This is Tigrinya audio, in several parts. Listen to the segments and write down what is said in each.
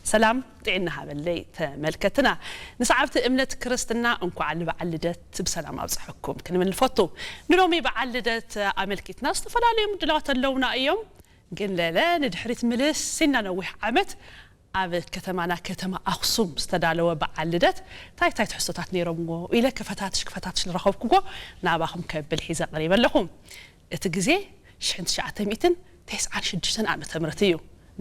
ሰላም ጥዕና ሃበለይ ተመልከትና። ንሰዓብቲ እምነት ክርስትና እንኳዕ ንበዓል ልደት ብሰላም ኣብፀሐኩም ክንብል ንፈቱ። ንሎሚ በዓል ልደት ኣመልኪትና ዝተፈላለዩ ምድላዋት ኣለውና እዮም። ግን ለለ ንድሕሪት ምልስ ኢልና ነዊሕ ዓመት ኣብ ከተማና ከተማ ኣኽሱም ዝተዳለወ በዓል ልደት እንታይ እንታይ ትሕዝቶታት ነይሮምዎ ኢለ ክፈታትሽ ክፈታትሽ ዝረኸብኩዎ ናባኹም ከብል ሒዘ ቀሪበ ኣለኹ። እቲ ግዜ ሽሕን ትሽዓተ ሚእትን ተስዓን ሽዱሽተን ዓመተ ምህረት እዩ።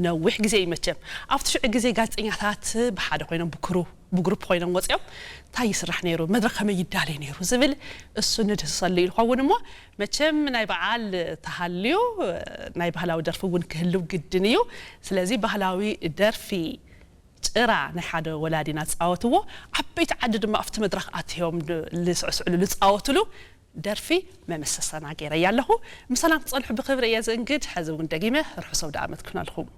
ነዊሕ ግዜ እዩ መቸም። ኣብቲ ሽዑ ግዜ ጋዜጠኛታት ብሓደ ኮይኖም ብክሩ ብግሩፕ ኮይኖም ወፂኦም እንታይ ይስራሕ ነይሩ፣ መድረክ ከመይ ይዳለይ ነይሩ ዝብል እሱ ንድህስሰሉ እዩ ዝኸውን። እሞ መቸም ናይ በዓል ተሃልዩ ናይ ባህላዊ ደርፊ እውን ክህልው ግድን እዩ። ስለዚ ባህላዊ ደርፊ ጭራ ናይ ሓደ ወላዲና ዝፃወትዎ፣ ዓበይቲ ዓዲ ድማ ኣብቲ መድረክ ኣትዮም ድ- ዝስዕስዕሉ ዝፃወትሉ ደርፊ መመሰሰና ገይረያ ኣለኹ። ምሳና ክትፀንሑ ብክብሪ እየ ዝእንግድ። ሕዚ እውን ደጊመ ርሑስ ኣውደ ዓመት ክነልኹም።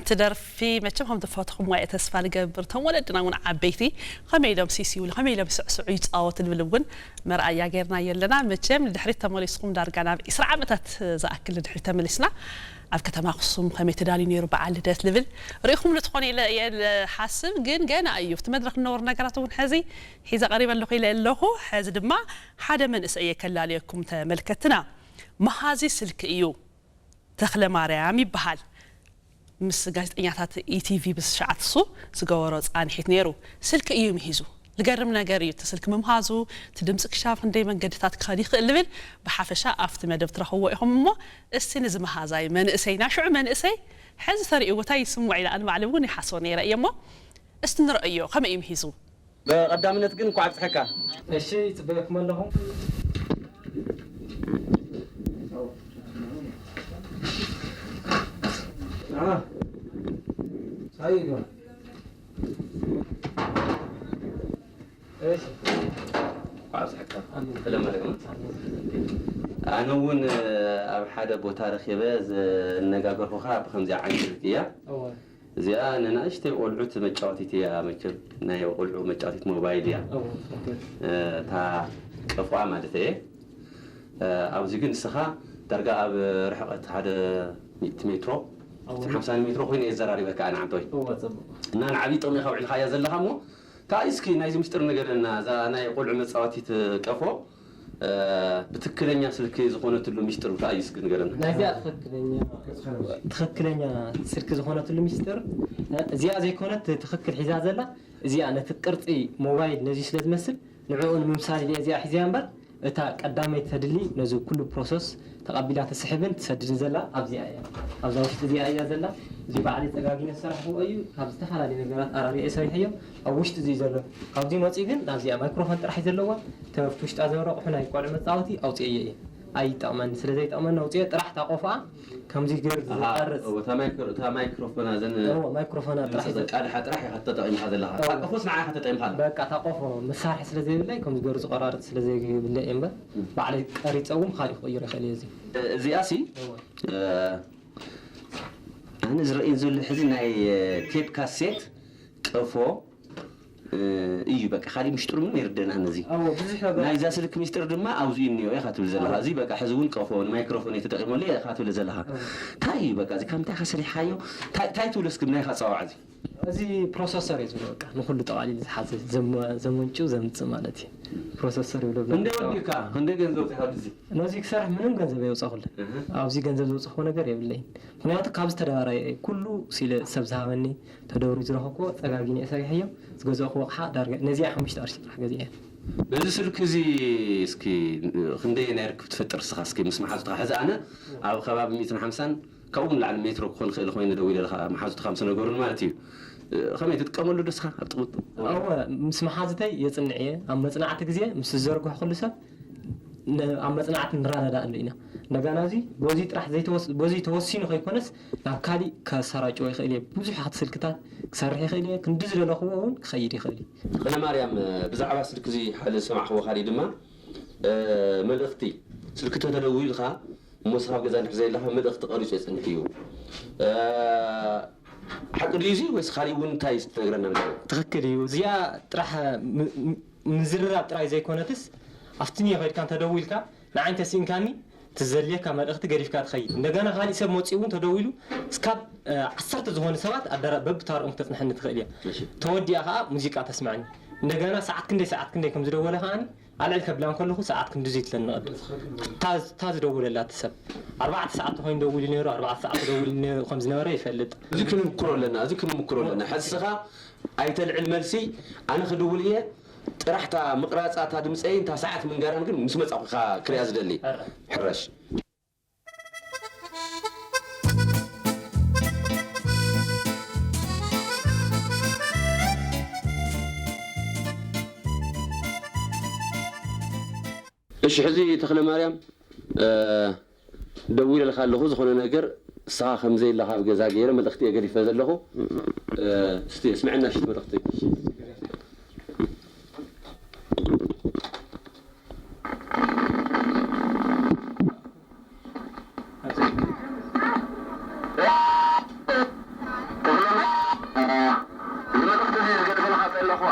ትደርፊ መቸም ከም ትፈትኹም ዋየ ተስፋ ልገብር። እቶም ወለድና እውን ዓበይቲ ከመይ ኢሎም ሲስ ይብሉ፣ ከመይ ኢሎም ይስዕስዑ ይጻወቱ ልብል እውን መርኣያ ጌርናዮ ኣለና። መቸም ንድሕሪት ተመሊስኩም ዳርጋ ናብ ዒስራ ዓመታት ዝኣክል ንድሕሪት ተመሊስና ኣብ ከተማ ኣኽሱም ከመይ ተዳልዩ ነይሩ በዓል ልደት ልብል ርኢኹምሉ ትኾኑ ኢለ እየ ዝሓስብ። ግን ገና እዩ፣ ኣብቲ መድረኽ ንነብሩ ነገራት እውን ሕዚ ሒዘ ቀሪበ ኣለኹ ኢለ ኣለኹ። ሕዚ ድማ ሓደ መንእሰይ እየ ከላልየኩም ተመልከትና። መሃዚ ስልኪ እዩ። ተኽለማርያም ይበሃል። ምስ ጋዜጠኛታት ኢቲቪ ብስሽዓት እሱ ዝገበሮ ጻንሒት ነይሩ። ስልኪ እዩ ምሂዙ። ዝገርም ነገር እዩ እቲ ስልኪ ምምሃዙ። እቲ ድምፂ ክሻብ ክንደይ መንገድታት ክኸድ ይኽእል ዝብል ብሓፈሻ ኣብቲ መደብ ትረኽብዎ ኢኹም። እሞ እስቲ ንዚ መሃዛይ መንእሰይና ሽዑ መንእሰይ ሕዚ ተሪእዎ እንታይ ይስምዖ ኢለ ኣነ ባዕሊ እውን ይሓስቦ ነይረ እየ። እሞ እስቲ ንረእዮ ከመይ እዩ ምሂዙ። ብቐዳምነት ግን እንኳዕ ኣብፅሐካ። እሺ ይፅበየኩም ኣለኹ። ኣነ እውን ኣብ ሓደ ቦታ ረኺበ ዝነጋገርኩኻ ብከምዚኣ ዓይነት እያ። እዚኣ ንናእሽተይ ቆልዑት መጫወቲት እያ መቸም ናይ ቆልዑ መጫወቲት ሞባይል እያ እታ ቀፍዋ ማለት እየ። ኣብዚ ግን ንስኻ ዳርጋ ኣብ ርሕቐት ሓደ ሚእቲ ሜትሮ ሓምሳ ሜትሮ ኮይኑ እየ ዘራሪበካ ኣነ ዓንተወይ እና ንዓብዪ ጥቕሚ ኢኻ ውዒልካያ ዘለኻ እሞ እንታይ እስኪ ናይዚ ምስጢር ንገረና እዛ ናይ ቆልዑ መፃወቲት ቀፎ ብትክክለኛ ስልኪ ዝኾነትሉ ሚስጥር እንታይ እዩ እስኪ ንገረና። ናይዚኣ ትኽክለኛ ትኽክለኛ ስልኪ ዝኾነትሉ ሚስጥር እዚኣ ዘይኮነት ትኽክል ሒዛ ዘላ እዚኣ ነቲ ቅርፂ ሞባይል ነዚ ስለ ዝመስል ንዕኡ ንምምሳል ኢለ እዚኣ ሒዘያ እምበር እታ ቀዳመይቲ ተድሊ ነዚ ኩሉ ፕሮሰስ ተቐቢላ ትስሕብን ትሰድድን ዘላ ኣብዚኣ እያ። ኣብዛ ውሽጢ እዚኣ እያ ዘላ። እዚ ባዕለይ ፀጋጊነ ዝሰራሕክዎ እዩ። ካብ ዝተፈላለዩ ነገራት ኣራሪዐ ሰሪሐዮ። ኣብ ውሽጢ እዚ ዘሎ ካብዚ መፂኡ ግን ናብዚኣ ማይክሮፎን ጥራሕ እዩ ዘለዋ። ተፍቲ ውሽጣ ዘረቑሑ ናይ ቆልዑ መፃወቲ ኣውፅኤዮ እየ። ኣይጠቕመኒ ስለ ዘይጠቕመኒ ኣውፅኤ ጥራሕ እታ ቆፎኣ ከምዚ ገይሩ ዝቐርፅ እታ ማይክሮፎና ዘን ማይክሮፎና ጥራሕ እዩ ቃልሓ ጥራሕ ኢኻ ተጠቒምካ ዘለኻ። እታ ቀፎስ ንዓ ኢኻ ተጠቒምካ ኣለኻ። በቃ እታ ቆፎ መሳርሒ ስለ ዘይብለይ ከምዚ ገይሩ ዝቆራርፅ ስለ ዘይብለይ እየ እምበር ባዕለይ ቀሪፀ እውን ብኻሊእ ክቕይሮ ይኽእል እየ እዚ። እዚኣ ሲ ኣነ ዝረእየን ዘሎ ሕዚ ናይ ቴፕ ካሴት ቀፎ እዩ በቃ ካሊእ ምሽጥሩ ምንም የርደና ነዚ ናይዛ ስልክ ሚስጥር ድማ ኣብዚ እዩ እኒኦ ኢኻ ትብል ዘለኻ እዚ በቃ ሕዚ እውን ቀፎ ንማይክሮፎን እየ ተጠቂመሉ ኢኻ ትብል ዘለኻ እንታይ እዩ በቃ እዚ ካብ ምንታይ ኢኻ ሰሪሕኻዮ እንታይ ትብሎ እስኪ ብናይኻ ኣፀዋውዓ እዚ እዚ ፕሮሰሰር እዩ ዝብሎ በቃ ንኩሉ ጠቃሊሉ ዝሓዘ ዘመንጭው ዘምፅእ ማለት እዩ ፕሮሰሰር ይብሎ እንደ ወዲካ እንደ ገንዘብ ትሓድዚ ነዚ ክሰርሕ ምንም ገንዘብ የውፃኹለ ኣብዚ ገንዘብ ዘውፅኹ ነገር የብለይን ምክንያቱ ካብ ዝተደባራየ ኩሉ ሲለ ሰብ ዝሃበኒ ተደብሩ ዝረኸብኩዎ ፀጋጊነ እየ ሰሪሐዮ ዝገዛእኩዎ ኣቕሓ ዳርጋ ነዚኣ ሓሙሽተ ቅርሺ ጥራሕ ገዚአ በዚ ስልክ እዚ እስኪ ክንደየ ናይ ርክብ ትፈጥር ስኻ እስኪ ምስ መሓዙትኻ ሕዚ ኣነ ኣብ ከባቢ ሚእትን ሓምሳን ካብኡ ንላዕሊ ሜትሮ ክኾን ክእል ኮይነ ደው ኢለ ለኻ መሓዙትኻ ምስ ነገሩን ማለት እዩ ከመይ ትጥቀመሉ ዶ ስኻ ኣብ ጥቕምጡ እወ ምስ መሓዙተይ የፅንዕ እየ ኣብ መፅናዕቲ ግዜ ምስ ዝዘርግሑ ኩሉ ሰብ ኣብ መፅናዕቲ ንረዳዳእሉ ኢና እንደገና እዚ በዚ ጥራሕ በዚ ተወሲኑ ከይኮነስ ናብ ካሊእ ከሰራጭዎ ይኽእል እየ ብዙሕ ስልክታት ክሰርሕ ይኽእል እየ ክንዲ ዝደለኽዎ እውን ክኸይድ ይኽእል እዩ ተኽለማርያም ብዛዕባ ስልኪ እዚ ሓደ ዝሰማዕኽዎ ካሊእ ድማ መልእኽቲ ስልኪ ተተደዊልካ እሞ ስኻብ ገዛ እንድሕር ዘየለኻ መልእኽቲ ቀሪፁ የፅንሕ እዩ ሓቂ ድዩ እዚ ወይስ ካሊእ እውን እንታይ እዩ ትነግረና ኣለዎ ትኽክል እዩ እዚኣ ጥራሕ ምዝርራብ ጥራይ ዘይኮነትስ ኣብቲ ኒዮ ከድካ እንተደዊልካ ንዓይ እንተስኢንካኒ እቲ ዘድልየካ መልእኽቲ ገዲፍካ ትኸይድ እንደገና ካሊእ ሰብ መፂኡ እውን ተደዊሉ እስካብ ዓሰርተ ዝኾኑ ሰባት ኣደራ በብታርኦም ክተፅንሐኒ ትኽእል እያ ተወዲኣ ከዓ ሙዚቃ ተስምዐኒ እንደገና ሰዓት ክንደይ ሰዓት ክንደይ ከም ዝደወለ ከዓኒ ኣልዕል ከብላ እንከለኹ ሰዓት ክንድዚ ትለኒ ቅድም እታ ዝደውለላ እቲ ሰብ ኣርባዕተ ሰዓት ተኮይኑ ደዊሉ ነይሩ ኣርባዕተ ሰዓት ደዊሉ ከም ዝነበረ ይፈልጥ እዚ ክንምክሮ ኣለና እዚ ክንምክሮ ኣለና ሕስኻ ኣይተልዕል መልሲ ኣነ ክድውል እየ ጥራሕ እታ ምቕራፃ እታ ድምፀይን እታ ሰዓት ምንጋራን ግን ምስ መፃኹ ኢኻ ክሪኣ ዝደሊ ሕረሽ እሺ ሕዚ ተክለ ማርያም ደዊለልካ ኣለኹ ዝኾነ ነገር ንስኻ ከም ዘይለኻ ኣብ ገዛ ገይረ መልእኽቲ እየ ገዲፈ ዘለኹ እስቲ ስምዐና ሽት መልእኽቲ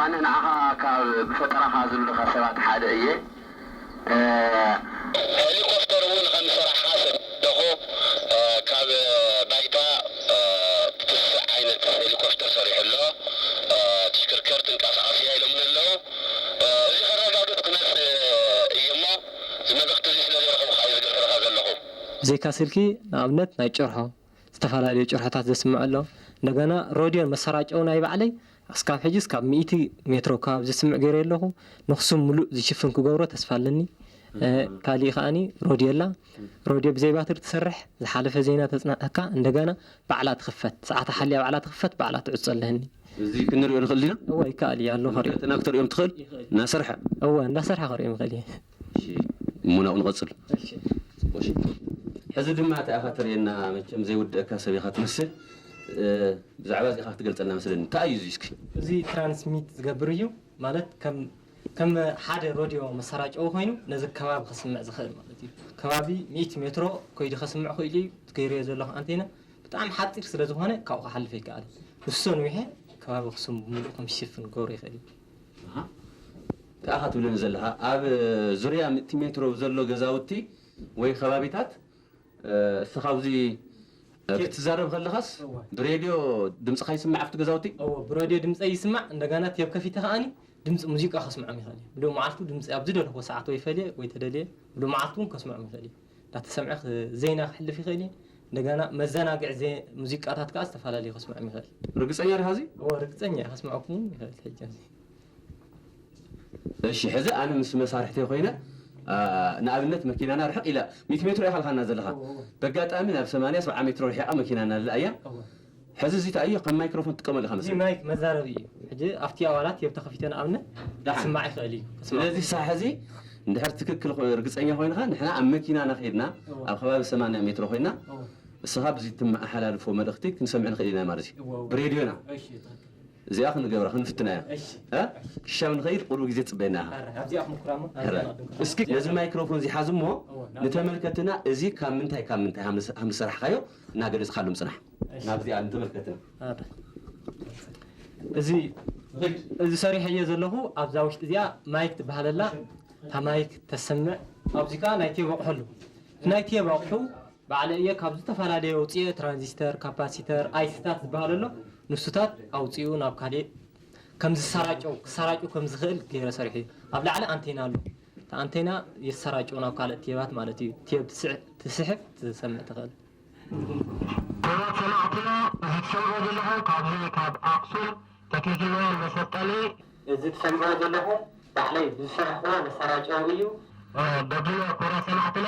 ኣነ ንዓኻ ካብ ብፈጠራኻ ዝብልኻ ሰባት ሓደ እየ። እ፣ ሄሊኮፕተር እውን ከም ዝሰራሕኻ ሰሚዐ ኣለኹ። እ፣ ካብ ባይታ፣ እ፣ ብትስዕ ዓይነት ሄሊኮፕተር ሰሪሑ ኣሎ። እ፣ ትሽክርከር ትንቀሳቐስ እያ ኢሎምኒ ኣለዉ። እ፣ እዚ ከረጋግጽ ክመጽእ እየ እሞ፣ እዚ መልእኽቲ እዚ ስለ ዝረኸብኩ እዩ ዝገርፈልካ ዘለኹ። ብዘይካ ስልኪ፣ ንኣብነት ናይ ጭርሖ፣ ዝተፈላለዩ ጭርሖታት ዘስምዕ ኣሎ። እንደገና ሮድዮን መሰራጨው ናይ ባዕለይ እስካብ ሕጂ እስካብ ሚእቲ ሜትሮ ከባቢ ዘስምዕ ገይረ ኣለኹ። ንክሱም ሙሉእ ዝሽፍን ክገብሮ ተስፋ ኣለኒ። እ፣ ካሊእ ከዓኒ ሮድዮ ኣላ። ሮድዮ ብዘይ ባትሪ ትሰርሕ፣ ዝሓለፈ ዜና ተጽናዕካ፣ እንደገና ባዕላ ትኽፈት። ሰዓታ ሓልያ ባዕላ ትኽፈት፣ ባዕላ ትዕጾ ኣለኒ። እዚ ክንሪኦ ንኽእል ዲና? እወ፣ ይከኣል እዩ፣ ኣሎ ኸሪኦ። ተና ክተሪኦም ትኽእል? ይኽእል። እናሰርሐ? እወ፣ እንዳሰርሐ ኸሪኦም ይኽእል እየ። እሺ፣ እሞ ናብኡ ንቐጽል። እሺ። እሺ። ሕዚ ድማ እንታይ ኢኻ ተርእየና? መቸም ዘይውድአካ ሰብ ኢኻ ትመስል። እ፣ ብዛዕባ እዚ ኢኻ ክትገልጸልና መስለኒ። እንታይ እዩ እዚ እስኪ? እዚ ትራንስሚት ዝገብር እዩ። ማለት ከም፣ ከም ሓደ ሮድዮ መሰራጨዊ ኮይኑ ነዚ ከባቢ ከስምዕ ዝኽእል ማለት እዩ። ከባቢ ሚእቲ ሜትሮ ኮይዱ ከስምዕ ክኢሉ እዩ። እቲ ገይረዮ ዘለኹ ኣንቴና ብጣዕሚ ሓጺር ስለ ዝኾነ ካብኡ ክሓልፍ ኣይከኣልን። ንሱ ነዊሐ ከባቢ ኣኽሱም ብምሉእ ከም ዝሽፍን ክገብሮ ይኽእል እዩ። ኣሃ። እንታይ ኢኻ ትብለኒ ዘለኻ? ኣብ ዙርያ ሚእቲ ሜትሮ ዘሎ ገዛውቲ ወይ ከባቢታት፣ እ፣ እስኻ ኣብዚ፣ እ፣ ቴ- ክትዛረብ ከለኻስ እወ። ብሬድዮ ድምፅኻ ይስማዕ ኣብቲ ገዛውቲ? እወ፣ ብሬድዮ ድምፀይ ይስማዕ። እንደገና ቴብ ከፊተ ከዓኒ ድምፂ ሙዚቃ ከስምዖም ይኽእል እዩ። ምሉእ መዓልቱ ድምፂ ኣብ ዝደለኹዎ ሰዓት ወይ ፈልየ ወይ ተደልየ ምሉእ መዓልቱ እውን ከስምዖም ይኽእል እዩ። እንዳተሰምዐ ክ-፣ ዜና ክሕልፍ ይኽእል እዩ። እንደገና መዘናግዒ ዜ-፣ ሙዚቃታት ከዓ ዝተፈላለዩ ከስምዖም ይኽእል። ርግፀኛ ዲኻ እዚ? እወ፣ ርግፀኛ እየ። ከስምዐኩም እውን ይኽእል ሕጂ። እሺ፣ ሕዚ ኣነ ምስ መሳርሕተይ ኮይነ፣ አ፣ ንኣብነት መኪናና ርሕቕ ኢላ፣ ሚእቲ ሜትሮ ኢኻ ኢልካና ዘለኻ። እወ፣ እወ። በጋጣሚ ናብ ሰማንያ ሰብዓ ሜትሮ ርሒቓ መኪናና ኣላ እያ። እወ። ሕዚ እዚ እንታይ እዩ? ከም ማይክሮፎን ትጥቀመሉ ኢኻ እዚ መስለኒ። ማይክ መዛረቢ እዩ። ሕጂ ኣብቲ ኣባላት ቴብ ተኸፊተ ንኣብነት ደሓን። ክስማዕ ይኽእል እዩ። ክስማዕ ስለዚ ይኽእል። ሳሕ ሕዚ እንድሕር ትክክል ኮ-፣ ርግጸኛ ኮይንኻ፣ ንሕና ኣብ መኪናና ከይድና፣ እወ። ኣብ ከባቢ ሰማንያ ሜትሮ ኮይና፣ እወ። እስኻ ብዚ ትመሓላልፎ መልእኽቲ ክንሰምዕ ንኽእል ኢና ማለት እዩ። እወ፣ እወ። ብሬድዮና። እሺ፣ ትኽክል። እዚኣ ክንገብራ፣ ክንፍትና እያ። እሺ። እ? ክሻብ ንኸይድ ቁሩብ ግዜ ትጽበየና ኢኻ። ኣረ፣ ኣብዚኣ ክምኩራ እሞ፣ ሄረ። ኣብዚኣ ክምኩራ። እስኪ ነዚ ማይክሮፎን እዚ ሓዝ እሞ፣ እወ፣ ናብ ንተመልከትና እዚ ካብ ምንታይ፣ ካብ ምንታይ ሃም-፣ ሃም ዝሰራሕካዮ እናገለጽካሎም ጽናሕ። እሺ። ናብዚኣ ንተመልከትና። ኣረ። እዚ፣ ንኸይድ። እዚ ሰሪሐዮ ዘለኹ ኣብዛ ውሽጢ እዚኣ ማይክ ትበሃል ኣላ። እታ ማይክ ተሰምዕ። ኣብዚ ከኣ ናይ ቴብ ኣቑሑ ኣለዉ። እቲ ናይ ቴብ ኣቑሑ ባዕለ እየ ካብ ዝተፈላለየ ኣውፅኤ ትራንዚስተር፣ ካፓሲተር፣ ኣይሲታት ዝበሃል ኣሎ። ንሱታት ኣውፅኡ ናብ ካሊእ ከም ዝሰራጨው፣ ክሰራጨው ከም ዝኽእል ገይረ ሰሪሐ እዩ። ኣብ ላዕሊ ኣንቴና ኣሎ። እቲ ኣንቴና የሰራጨው ናብ ካልእ ቴባት ማለት እዩ። ቴብ ትስዕ-፣ ትስሕብ፣ ትሰምዕ ትኽእል። ክቡራት ሰማዕትና፣ እዚ ትሰምዑ ዘለኹም ካብዚ ካብ ኣክሱም ቴክኒክ ዩኒቨርሲቲ መሰልጠኒ። እዚ ትሰምዑ ዘለኹም ባዕለይ ብዝሰርሕዎ መሰራጨዊ እዩ። እ፣ በድሎ ክቡራት ሰማዕትና፣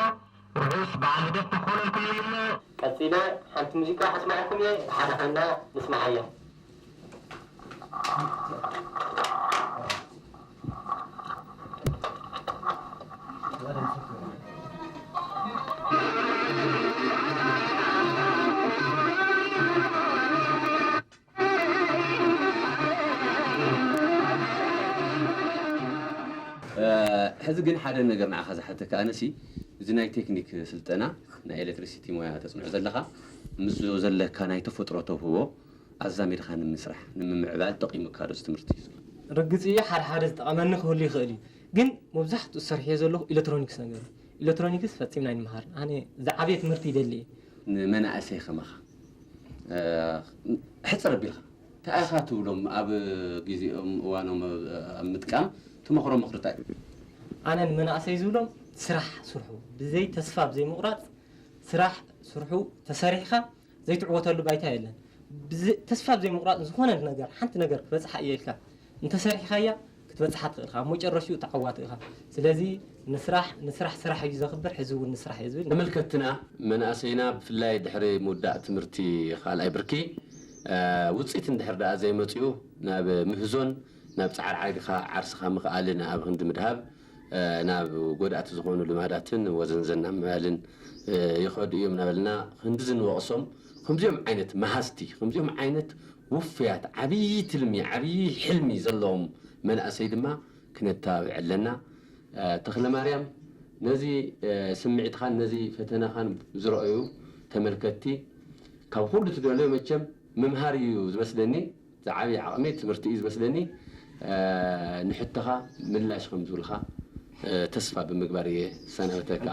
ርሑስ በዓል ልደት ንኽኾነልኩም ይምነ። ቀጺለ ሓንቲ ሙዚቃ ከስምዓኩም እየ፣ ብሓደ ኮይንና ንስምዓያ። እ፣ ሕዚ ግን ሓደ ነገር ንዓኻ ዝሓተካ ኣነሲ፣ እዚ ናይ ቴክኒክ ስልጠና ናይ ኤሌክትሪሲቲ ሞያ ተጽንዖ ዘለኻ፣ ምስ ዘለካ ናይ ተፈጥሮ ተውህቦ ኣዛሚድካ ንምስራሕ፣ ንምምዕባል ጠቒሙካ ዶ እዚ ትምህርቲ እዚ? ርግጽ እዩ፣ ሓደ ሓደ ዝጠቐመኒ ክህሉ ይኽእል እዩ። ግን መብዛሕትኡ ዝሰርሕዮ ዘለኹ ኤሌክትሮኒክስ ነገር እዩ። ኤሌክትሮኒክስ ፈጺምና ኣይንመሃርን። ኣነ ዝዓበየ ትምህርቲ ይደሊ እየ። ንመናእሰይ ከማኻ፣ እ፣ ሕጽር ኣቢልካ፣ እንታይ ኢኻ ትብሎም ኣብ ግዜኦም እዋኖም ኣብ ምጥቃም ትመኽሮም ምኽሪ እንታይ እዩ? ኣነ ንመናእሰይ ዝብሎም ስራሕ ስርሑ፣ ብዘይ ተስፋ ብዘይ ምቑራጽ ስራሕ ስርሑ፣ ተሰሪሕካ ዘይትዕወተሉ ባይታ የለን። ብዘ-፣ ተስፋ ብዘይ ምቑራጽ ዝኾነ ነገር፣ ሓንቲ ነገር ክበጽሓ እየ ኢልካ እንተሰሪሕካያ ክትበጽሓ ትኽእል ኢኻ። ኣብ መጨረሽኡ ተዓዋቲ ኢኻ። ስለዚ ንስራሕ፣ ንስራሕ ስራሕ እዩ ዘኽብር፣ ሕዚ እውን ንስራሕ እየ ዝብል። ተመልከትና፣ መናእሰይና ብፍላይ ድሕሪ ምውዳእ ትምህርቲ ካልኣይ ብርኪ፣ እ፣ ውጽኢት እንድሕር ደኣ ዘይመጽኡ ናብ ምህዞን ናብ ጻዕሪ ዓድኻ ዓርስኻ ምኽኣልን ኣብ ክንዲ ምድሃብ፣ እ፣ ናብ ጎዳእቲ ዝኾኑ ልማዳትን ወዘንዘን ናብ ምባልን፣ እ፣ ይኸዱ እዮም እናበልና ክንድዚ ንወቕሶም። ከምዚኦም ዓይነት መሃዝቲ፣ ከምዚኦም ዓይነት ውፉያት፣ ዓብዪ ትልሚ፣ ዓብዪ ሕልሚ ዘለዎም መናእሰይ ድማ ክነተባብዕ ኣለና። እ፣ ተኽለ ማርያም፣ ነዚ፣ እ፣ ስምዒትኻን ነዚ ፈተናኻን ዝረኣዩ ተመልከትቲ፣ ካብ ኩሉ ትደልዮ መቸም ምምሃር እዩ ዝመስለኒ። ዝዓበየ ዓቕሚ ትምህርቲ እዩ ዝመስለኒ። ንሕቶኻ ምላሽ ከም ዝብልኻ ተስፋ ብምግባር እየ ሰናበተካ።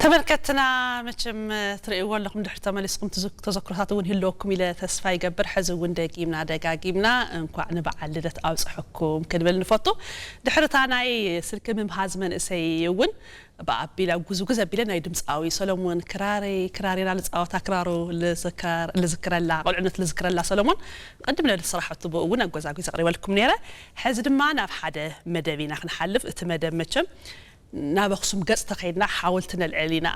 ተመልከትና፣ መቸም ትርእይዎ ኣለኹም፣ ድሕሪ ተመሊስኩም ትዝ-፣ ተዘክሮታት እውን ይህልወኩም ኢለ ተስፋ ይገብር። ሕዚ እውን ደጊምና ደጋጊምና እንኳዕ ንበዓል ልደት ኣብፀሐኩም ክንብል ንፈቱ። ድሕርታ ናይ ስልኪ ምምሃዝ መንእሰይ እውን ብኣቢላ ጉዝጉዝ ኣቢለ ናይ ድምፃዊ ሰሎሞን ክራረይ ክራሬና ልፃወታ፣ ክራሩ ልዝከር-፣ ልዝክረላ፣ ቁልዕነት ልዝክረላ ሰሎሞን ቅድም ነል ስራሕቱ ብኡ እውን ኣጎዛጉዝ ኣቕሪበልኩም ነይረ። ሕዚ ድማ ናብ ሓደ መደብ ኢና ክንሓልፍ። እቲ መደብ መቸም ናብ ኣኽሱም ገጽ ተኸይድና ሓወልቲ ነልዕል ኢና።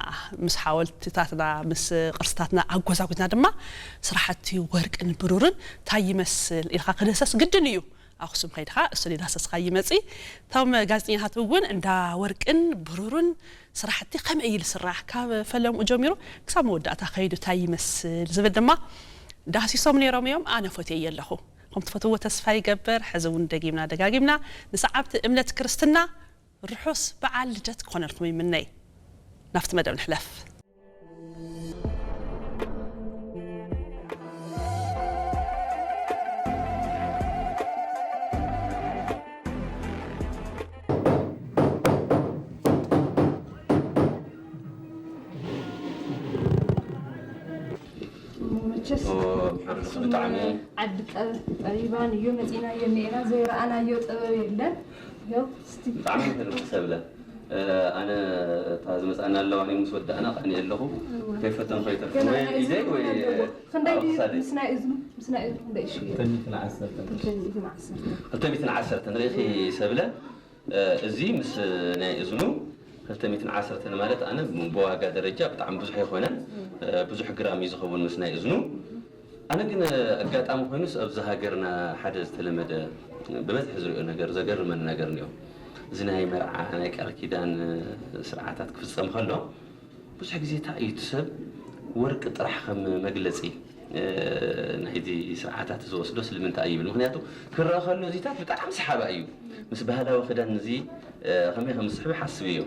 ምስ ሓወልትታትና፣ ምስ ቅርስታትና ኣጎዛጉዝና ድማ ስራሕቲ ወርቅን ብሩርን ታይ ይመስል ኢልካ ክድህሰስ ግድን እዩ። ኣኽሱም ከይድኻ እሱ ዳህሰስካ ይመጺ። እቶም ጋዜጠኛታት እውን እንዳ ወርቅን ብሩርን ስራሕቲ ከመይ እዩ ዝስራሕ፣ ካብ ፈለምኡ ጀሚሩ ክሳብ መወዳእታ ከይዱ ታይ ይመስል ዝብል ድማ ዳህሲሶም ነይሮም እዮም። ኣነ ፈትየ ኣለኹ። ከም ትፈትዎ ተስፋ ይገብር። ሕዚ እውን ደጊምና ደጋጊምና ንሰዓብቲ እምነት ክርስትና ርሑስ በዓል ልደት ክኾነልኩም ይምነይ። ናብቲ መደብ ንሕለፍ። መቸስ ኦ፣ ሕርስ ኣኽሱም ብጣዕሚ። ዓዲ ጠ-፣ ጠቢባን እዩ መፂናዮ ነይራ፣ ዘይረኣናዮ ጥበብ የለን። ያው እስቲ ብጣዕሚ ሕርስ ሰብለ። እ፣ ኣነ እታ ዝመፅኣና ኣለዋ፣ እኔ ምስ ወዳእና ቀኒ ኣለኹ። እወ። ከይፈተንኩ ኣይተርፍን። ገና ወይ ናይ ኢደይ እዝኑ ወይ፣ ክኾን ኣለዎ። ክንደይ ኣብ ድዩ? ክሳደይ። ምስ ናይ እዝኑ፣ ምስ ናይ እዝኑ ክንደይ እሺ? ክልተ ሚእትን ዓሰርተን። ክልተ ሚእትን ዓሰርተን። ክልተ ሚእትን ዓሰርተን። ርኢኺ ሰብለ፣ እ፣ እዚ ምስ ናይ እዝኑ ክልተ ሚእትን ዓሰርተን ማለት ኣነ ብዋጋ ደረጃ ብጣዕሚ ብዙሕ ኣይኮነን። እ፣ ብዙሕ ግራም እዩ ዝኸውን ምስ ናይ እዝኑ። ኣነ ግን ኣጋጣሚ ኮይኑስ ኣብዚ ሃገርና ሓደ ዝተለመደ ብበዝሒ ዝሪኦ ነገር ዘገርመኒ ነገር እኒኦ። እዚ ናይ መርዓ ናይ ቃል ኪዳን ስርዓታት ክፍጸም ከሎ ብዙሕ ግዜ እንታይ እዩ እቲ ሰብ ወርቂ ጥራሕ ከም መግለጺ እ፣ ናይዚ ስርዓታት ዝወስዶ ስለምንታይ እዩ ይብል። ምክንያቱ ክረአ ከሎ እዚታት ብጣዕሚ ሰሓባይ እዩ። ምስ ባህላዊ ክዳን እዚ እ፣ ከመይ ከም ዝስሕብ ሓስብ እዮ።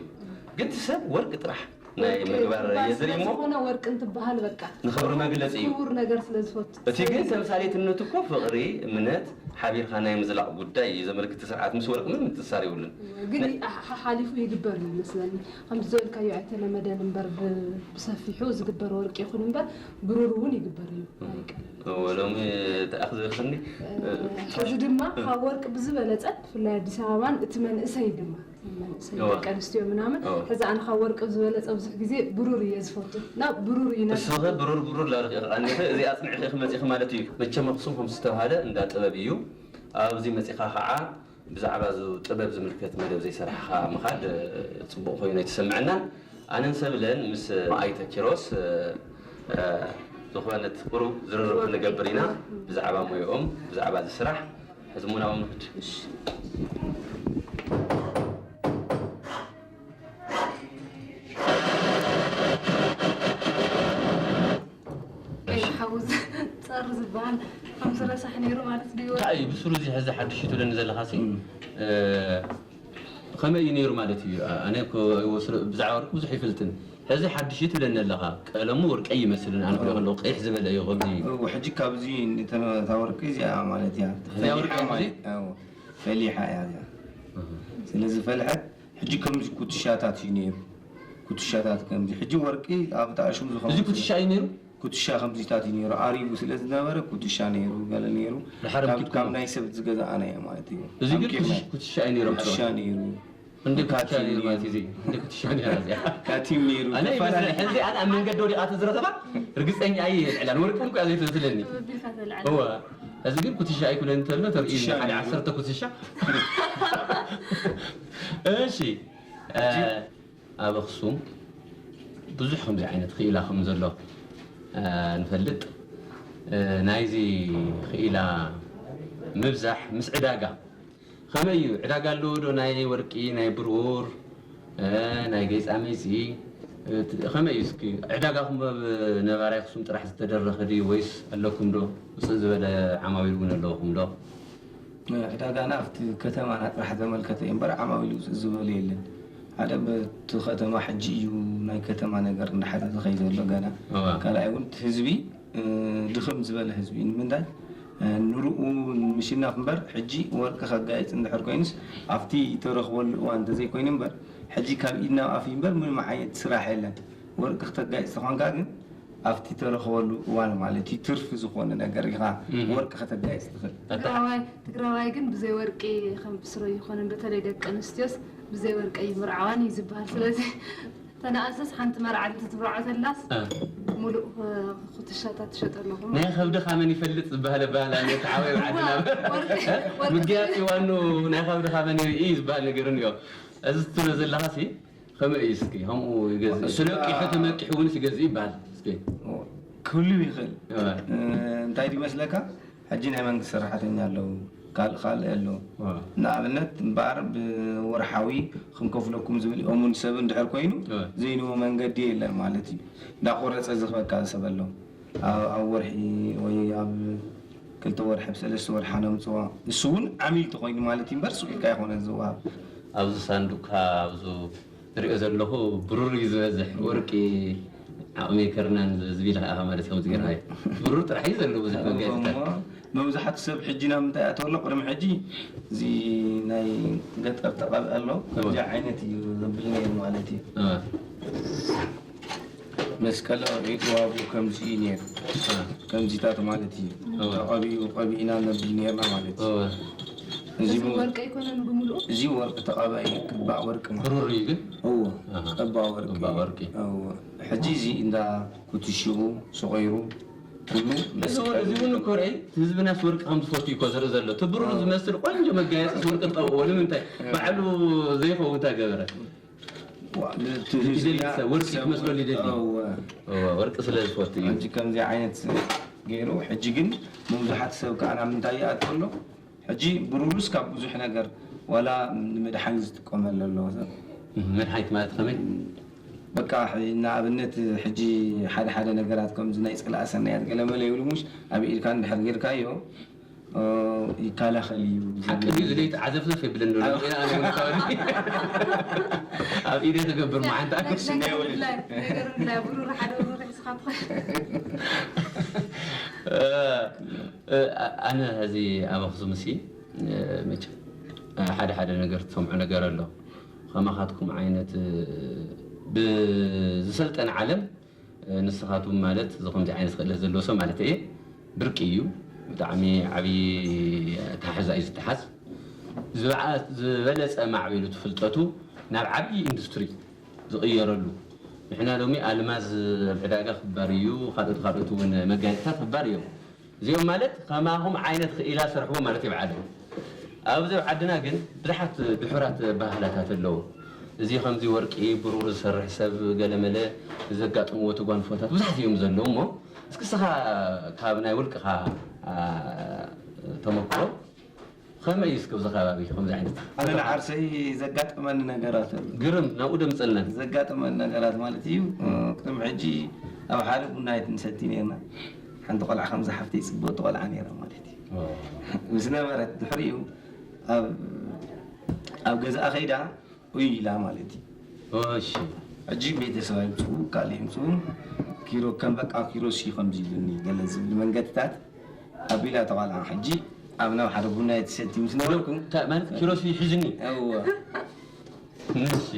ግን እቲ ሰብ ወርቂ ጥራሕ ናይ ወርቂ ምግባር ክባል እየ ዝርኢ እሞ ዝኾነ ወርቂ እንትበሃል በቃ ንኽብሪ መግለጺ እዩ። ክቡር ነገር ስለ ዝፈቱ። እቲ ግን ተምሳሌትነቱ እኮ ፍቕሪ፣ እምነት፣ ሓቢርካ ናይ ምዝላቕ ጉዳይ እዩ ዘመልክት። ስርዓት ምስ ወርቂ ምን ምትሳር ይብሉን። ግን ነ- ይ-፣ ሓ-፣ ሓሊፉ ይግበር እዩ መስለኒ። ከምቲ ዝበልካዮ ኣይተለመደን እምበር ብ-፣ ብሰፊሑ ዝግበር ወርቂ ይኹን እምበር ብሩር እውን ይግበር እዩ። እም። ኣይቀርም። እወ፣ ሎሚ ተኣኽ ዝብልኒ። እ፣ ሕዚ ድማ ካብ ወርቂ ብዝበለጸ ብፍላይ ኣዲስ ኣበባን እቲ መንእሰይ ድማ መንእሰይ እወ። ደቂ ኣንስትዮ ምናምን እወ። ሕዚ ኣነ ካብ ወርቂ ዝበለጸ ብዙሕ ግዜ ብሩር እየ ዝፈቱ። እና ብሩር እዩ ነቲ ንስኺ ብሩር ብሩር ላልኺ ኢኺ ቀኒኺ፣ እዚ ኣጽኒዕኺ ኢኺ መጺኺ ማለት እዩ። መቸም ኣኽሱም ከም ዝተባህለ እንዳ ጥበብ እዩ። ኣብዚ መጺኻ ኸዓ ብዛዕባ እዚ ጥበብ ዝምልከት መደብ ዘይሰራሕኻ ምኻድ፣ እ፣ ጽቡቕ ኮይኑ ኣይተሰምዐናን። ኣነን ሰብለን ምስ ኣይተ ኪሮስ፣ እ፣ እ፣ ዝኾነት ቁሩብ ዝርርብ ክንገብር ኢና። ብዛዕባ ሞያኦም፣ ብዛዕባ እዚ ስራሕ። ሕዚ እሞ ናብኡ ንኽድ። እሺ። ቀይሕ ሓዊ ጸር ዝበሃል ከምዚ ረሳሕ ነይሩ ማለት ድዩ? እንታይ እዩ ብስሩ እዚ ሕዚ ሓድሽ እዩ ትብለኒ ዘለኻሲ? እም። እ፣ ከመይ እዩ ነይሩ ማለት እዩ? ኣነ እኮ ስለ-፣ ብዛዕባ ወርቂ ብዙሕ ይፈልጥን። ሕዚ ሓድሽ እዩ ትብለኒ ኣለኻ። ቀለሙ ወርቂ ይመስልን፣ ኣነ ክሪኦ ከለኹ ቀይሕ ዝበለ እዩ ከምዚ። እው፣ ሕጂ ካብዚ ንተ-፣ እታ ወርቂ እዚኣ ማለት እያ። እዚኣ ወርቂ ፈሊሓ እያ ማለት፣ እዚኣ? እው፣ ፈሊሓ እያ እዚኣ። እህ። ስለ ዝፈልሐት ሕጂ ከምዚ ኩትሻታት እዩ ነይሩ። ኩትሻታት ከምዚ። ሕጂ ወርቂ ኣብ ተኣሽሙ ዝኾነ እዚ ኩትሻ እዩ ነይሩ? ኩትሻ ከምዚታት እዩ ነይሩ። ኣሪቡ ስለ ዝነበረ ኩትሻ ነይሩ፣ ገለ ነይሩ። ድሓር ካብ፣ ካብ ናይ ሰብ ዝገዛእናዮ ማለት እዩ። እዚ ግን ኣምቂርና። ኩትሽ-፣ ኩትሻ እዩ ነይሩ፣ ኩትሻ ሓወይ። ነይሩ። እንደ ኩትሻ ካቲም ነይሩ ማለት ነይሩ። እዚ። እንደ ኩትሻ ነይሩ እዚኣ። ካቲም ነይሩ። ኣነ ይመስለኒ፣ ተፈላለየ። ሕዚ ኣነ ኣብ መንገዲ ወዲቓ ተዝረኸባ ርግጸኛ እየ የልዕላን። ወርቂ እንኳ ዘይትመስለኒ። ተበቢልካ ተልዓል። እወ። እዚ ግን ኩትሻ ኣይኮነን እንተሎ ተርእይ ኩትሻ ሓደ ነይሩ። ዓሰርተ ኩትሻ። እሺ። እ፣ ኣብ ኣኽሱም ብዙሕ ከምዚ ዓይነት ክኢላ ከም ዘሎ፣ እ፣ ንፈልጥ። እ፣ ናይዚ ክኢላ ምብዛሕ ምስ ዕዳጋ ከመይ እዩ? ዕዳጋ ኣለዎ ዶ? ናይ ወርቂ፣ ናይ ብሩር፣ እ፣ ናይ ጌጻሜጺ፣ እ፣ ት-፣ ከመይ እዩ እስኪ? ዕዳጋኹም ኣብ ነባራይ ኣኽሱም ጥራሕ ዝተደረኸ ድዩ ወይስ ኣለኩም ዶ? ውፅእ ዝበለ ዓማዊል እውን ኣለውኹም ዶ? ዕዳጋና ኣብቲ ከተማና ጥራሕ ዘመልከተ እዩ እምበር ዓማዊል ውፅእ ዝበለ የለን። ሓደ በቲ ከተማ ሕጂ እዩ ናይ ከተማ ነገር እንዳሓዘ ዝኸይ ዘሎ ገና። እዋ። ካልኣይ እውን እቲ ህዝቢ፣ እ፣ ድኽም ዝበለ ህዝቢ እዩ። ንምንታይ? እ፣ ንርኡ ንምሽናፍ እምበር ሕጂ ወርቂ ከጋይፅ እንድሕር ኮይኑስ ኣብቲ ተረኽበሉ እዋን እንተዘይኮይኑ እምበር ሕጂ ካብ ኢድ ናብ ኣፍ እዩ እምበር ምንም ዓይነት ስራሕ የለን። ወርቂ ክተጋይፅ ተኾንካ ግን ኣብቲ ተረኸበሉ እዋን ማለት እዩ ትርፊ ዝኾነ ነገር ኢኻ ወርቂ ከተጋይፅ ትኽእል። ትግራዋይ ትግራዋይ ግን ብዘይ ወርቂ ከም ብስሮ ይኾንን፣ በተለይ ደቂ ኣንስትዮስ ብዘይ ወርቂ ኣይምርዓዋን እዩ ዝበሃል። ስለዚ ተነኣሰስ ሓንቲ መርዓ እንተትምርዖ ተላስ ሙሉእ ኩትሻታት ትሸጠ ኣለኹ። ናይ ከብድኻ መን ይፈልጥ ዝበሃል ኣበሃል ኣሎ። ተዓወይ ዓድና ምግያፂ ዋኑ ናይ ከብድኻ መን ይርኢ ዝበሃል ነገር እኒኦ። እዚ ትብሎ ዘለኻ ሲ ከመይ እዩ እስኪ ከምኡ ይገዝእ? ተለቂሑ ተመቂሑ እውን ይገዝእ ይበሃል። እስኪ ክህሉ ይኽእል። እንታይ ድመስለካ? ሕጂ ናይ መንግስቲ ሰራሕተኛ ኣለዉ፣ ካልእ ካልእ ኣሎ። ንኣብነት እምበኣር ብወርሓዊ ክንከፍለኩም ዝብል እሙን ሰብ እንድሕር ኮይኑ ዘይንዎ መንገዲ የለን ማለት እዩ። እንዳቆረፀ ዝኽበካ ሰብ ኣሎ። ኣብ ወርሒ ወይ ኣብ ክልተ ወርሒ ኣብ ሰለስተ ወርሒ ነምፅዋ። እሱ እውን ዓሚል ተኮይኑ ማለት እዩ እምበር ሱቅ ኢልካ ይኮነ ዝወሃብ። ኣብዚ ሳንዱቅካ ኣብዚ ዝሪኦ ዘለኹ ብሩር እዩ ዝበዝሕ፣ ወርቂ ዓቕሚ ከርናን ዝብል ከኣ ማለት ከምዚ ጌርና እዩ። ብሩር ጥራሕ እዩ ዘለዎ ብዙሕ መጋየፅታት። መብዛሕትኡ ሰብ ሕጂ ናብ ምንታይ ኣተወሎ? ቅድሚ ሕጂ እዚ ናይ ገጠር ተቐብአ ኣሎ። ከምዚ ዓይነት እዩ ዘብል ነይሩ ማለት እዩ። መስቀለ ሪትዋቡ ከምዚ እዩ ነይሩ። ከምዚታት ማለት እዩ። ተቐቢኡ ቀቢእና ነብል ነርና ማለት እዩ። እዚ እዚ ወርቂ ኣይኮነን ብምሉኡ? እዚ ወርቂ ተቐባኢ ቅባእ ወርቂ ማለት ብሩር እዩ ግን? እዎ፣ ቅባእ ወርቂ። ቅባእ ወርቂ። እዎ። ሕጂ እዚ እንዳ ኩትሽኡ፣ ሰቑሩ፣ ኩሉ እዚ እውን፣ እዚ እውን እኮ ርአይ፣ ህዝብናስ ወርቂ ከም ዝፈቱ እዩ እኮ ዘርኢ ዘሎ። እቲ ብሩር ዝመስል ቆንጆ መጋየፂስ ወርቂ ትቐብእዎ ንምንታይ? ባዕሉ ዘይኸውን እንታይ ገበረ? ዋ፣ ነቲ ህዝቢ ኢደሊ ሰብ፣ ወርቂ ሰብ ክመስሎ ወርቂ፣ ኢደሊ። እወ። እወ፣ ወርቂ ስለ ዝፈቱ እዩ። ሕጂ ከምዚ ዓይነት ገይሩ፣ ሕጂ ግን መብዛሕትኡ ሰብ ከኣ ናብ ምንታይ ይኣቱ ኣሎ? ሕጂ ብሩርስ ካብ ብዙሕ ነገር፣ ዋላ ንመድሓኒት ዝጥቀመሉ ኣሎ ሰብ። እህ፣ መድሓኒት ማለት ከመይ? በቃ፣ ሕ-፣ ንኣብነት ሕጂ ሓደ ሓደ ነገራት ከምዚ ናይ ጽላእ ሰናያት ገለመለ ይብሉ፣ ሙሽ ኣብ ኢድካ እንድሕር ጌርካዮ፣ ኦ፣ ይከላኸል እዩ። ሓቂ ድዩ? ዝለይቲ ዓዘፍዘፍ የብለኒ ኣሎ። ኣነ፣ ኣነ እውን ይከላኸል። ኣብ ኢደ ክገብር መዓንጣ ነገር ክስነ ይውል። ብላይ፣ ነገር ብላይ፣ ብሩር ሓደ ብሩር ሒዝኻ ትኸይድ። እ፣ እ፣ ኣነ እዚ ኣብ ኣኽሱም እሲ፣ እ፣ መቸም፣ እ፣ ሓደ ሓደ ነገር ትሰምዖ ነገር ኣሎ። ከማኻትኩም ዓይነት፣ እ፣ ብዝሰልጠነ ዓለም ንስኻትኩም ማለት እዚ ከምዚ ዓይነት ክእለት ዘለዎ ሰብ ማለት እየ ብርቂ እዩ። ብጣዕሚ ዓብዪ ኣተሓሕዛ እዩ ዝተሓዝ። ዝበዓ-፣ ዝበለፀ ማዕቢሉ እቲ ፍልጠቱ ናብ ዓብዪ ኢንዱስትሪ ዝቕየረሉ። ንሕና ሎሚ ኣልማዝ ኣብ ዕዳጋ ክባር እዩ፣ ካልኦት ካልኦት እውን መጋየፅታት ክባር እዮም። እዚኦም ማለት ከማኹም ዓይነት ክኢላ ሰርሕዎ ማለት እዩ ኣብ ዓድና። ኣብዚ ኣብ ዓድና ግን ብዙሓት ድሑራት ባህላታት ኣለዉ። እዚ ከምዚ ወርቂ፣ ብሩር ዝሰርሕ ሰብ ገለመለ ዘጋጥምዎ ተጓንፎታት ብዙሓት እዮም ዘለዉ እሞ እስኪ እስኻ ካብ ናይ ውልቅኻ፣ ኣ፣ ተመክሮ ከመይ እዩ እስኪ ኣብዚ ከባቢ ከምዚ ዓይነት ኣነ ንዓርሰይ ዘጋጠመኒ ነገራት ኣሎ። ግርም ናብኡ ደምፀልና። ዘጋጠመኒ ነገራት ማለት እዩ፣ ቅድሚ ሕጂ ኣብ ሓደ ቡና ኣይትንሰቲ ነርና። ሓንቲ ቆልዓ ከምዛ ሓፍተይ ጽብቕቲ ቆልዓ ነይራ ማለት እዩ። ኦ። ምስ ነበረት ድሕሪኡ ኣብ፣ ኣብ ገዛኣ ከይዳ ኡይ ኢላ ማለት እዩ። እሺ። ሕጂ ቤተሰብ ኣይምጽኡ፣ ካልእ ይምጽኡ። ኪሮ ከም በቃ ኪሮስ እዩ ከምዚ ኢሉኒ ገለ ዝብል መንገድታት ኣቢላ ተቓልዓ። ሕጂ ኣብ ናብ ሓደ ቡና እየ ትሰቲ ምስ ነበርኩ። እንታይ ማለት ኪሮስ እዩ ሒዝኒ? እወ። እሺ።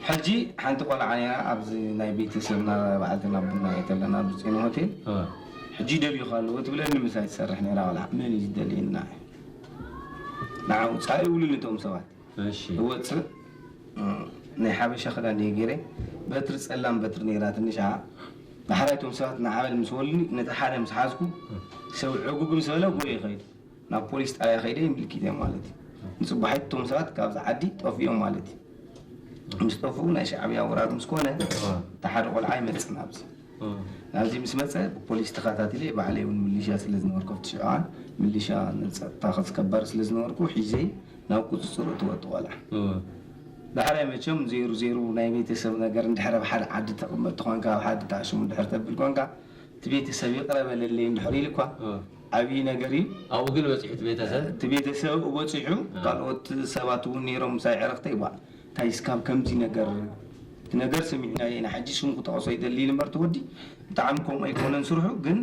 ሕጂ ሓንቲ ቆልዓ ነይራ፣ ኣብዚ ናይ ቤተሰብና በዓልትና ቡና እየተለና ኣብዚ ጽዮን ሆቴል። እ። ሕጂ ደልዩኻ ኣለዎ ትብለኒ፣ ምሳይ ትሰርሕ ነይራ ቆልዓ። መን እዩ ዝደልየና? ንዓ ውጻእ ይብሉኒ እቶም ሰባት። እሺ። እወጽእ፣ እ፣ ናይ ሓበሻ ክዳን እየ ገይረ። በትሪ ጸላም በትሪ ነይራ ትንሽ፣ ኣ፣ ዳሕራይ እቶም ሰባት ንዓበል ምስ በሉኒ፣ ነቲ ሓደ ምስ ሓዝኩ፣ ሰብ ዕጉግ ምስ በለ ጎየ ይኸይድ። ናብ ፖሊስ ጣብያ ከይደ ይምልኪት እየ ማለት እዩ። ንጽባሒት እቶም ሰባት ካብዚ ዓዲ ጠፍኦም ማለት እዩ። ምስ ጠፍኡ ናይ ሻዕብያ ወራር ምስ ኮነ፣ እ። እቲ ሓደ ቆልዓ ይመጽእ ናብዚ። እ። ናብዚ ምስ መጸ ብፖሊስ ተኸታቲለ፣ ባዕለይ እውን ሚሊሻ ስለ ዝነበርኩ ኣብቲ ሽዑ እዋን ሚሊሻ ንጸጥታ ከስከባር ስለ ዝነበርኩ ሒዘይ ናብ ቁጽጽር እትወ እቲ ቆልዓ። እ። ዳሕራይ መቸም ዜሩ ዜሩ ናይ ቤተሰብ ነገር እንድሕር ኣብ ሓደ ዓዲ ተቐመጥ ተኾንካ፣ ኣብ ሓደ ተዓሽሙ እንድሕር ተብል ኮንካ፣ እቲ ቤተሰብ ይቕረ በለለይ እንድሕር ኢሉ እኳ እ። ዓብዪ ነገር እዩ። ኣብኡ ግን በፂሑ እቲ ቤተሰብ? እቲ ቤተሰብ በፂሑ፣ እ። ካልኦት ሰባት እውን ነይሮም ምሳይ ዕረኽተይ፣ ዋ፣ እንታይ እስካብ ከምዚ ነገር፣ እቲ ነገር ሰሚዕናዮ ኢና፣ ሕጂ ሽሙ ክጠቕሶ ይደሊ ኢሉ እምበር እቲ ወዲ ብጣዕሚ ከምኡ ኣይኮነን ስርሑ፣ ግን፣